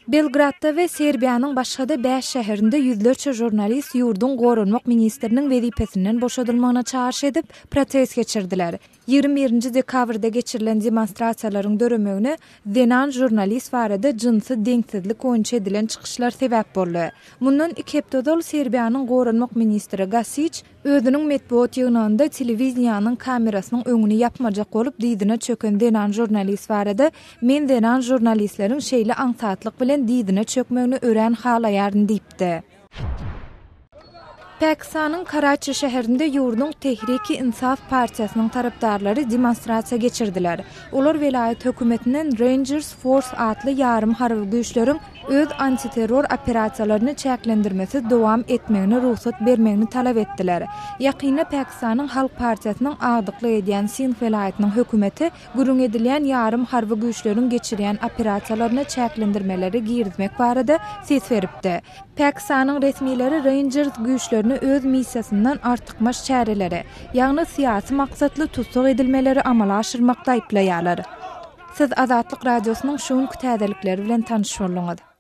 Belgradda we Serbiýanyň başga-da bäş şäherinde ýüzlerçe žurnalist ýurduň goranmak ministriniň wezipesinden boşadylmagyna çagyryş edip, protest geçirdiler. 21-nji dekabrda geçirilen demonstrasiýalaryň döremegine zenan žurnalist barada jynsy deňsizlik boýunça edilen çykyşlar sebäp boldy. Mundan iki hepde ozal Serbiýanyň goranmak ministri Gasiç özüniň metbugat ýygnagynda telewideniýäniň kamerasynyň öňüni ýapmajak bolup dyzyna çöken zenan žurnalist barada Men zenan žurnalistleriň şeýle aňsatlyk bilen dyzyna çökmegini örän halaýaryn diýipdi. Pakistanyň Karaçi şäherinde ýurduň Tehriki-Insaf partiýasynyň tarapdarlary demonstrasiýa geçirdiler. Olar welaýat hökümetinden Rangers Force atly ýarym harby güýçleriň öz antiterror operasiýalaryny çäklendirmesiz dowam etmegine rugsat bermegini talap etdiler. Ýakynda Pakistanyň Halk partiýasynyň agdyklyk edýän Sindh welaýatynyň hökümeti gürrüň edilýän ýarym harby güýçleriň geçirýän operasiýalaryna çäklendirmeleri girizmek barada ses beripdi. Pakistanyň resmileri Rangers güýçlerini öz missiýasyndan artykmaç çäreleri, ýagny syýasy maksatly tussag edilmeleri amala aşyrmakda aýyplaýarlar. Siz Azatlyk Radiosynyň şu günki täzelikleri bilen tanyş bolduňyz.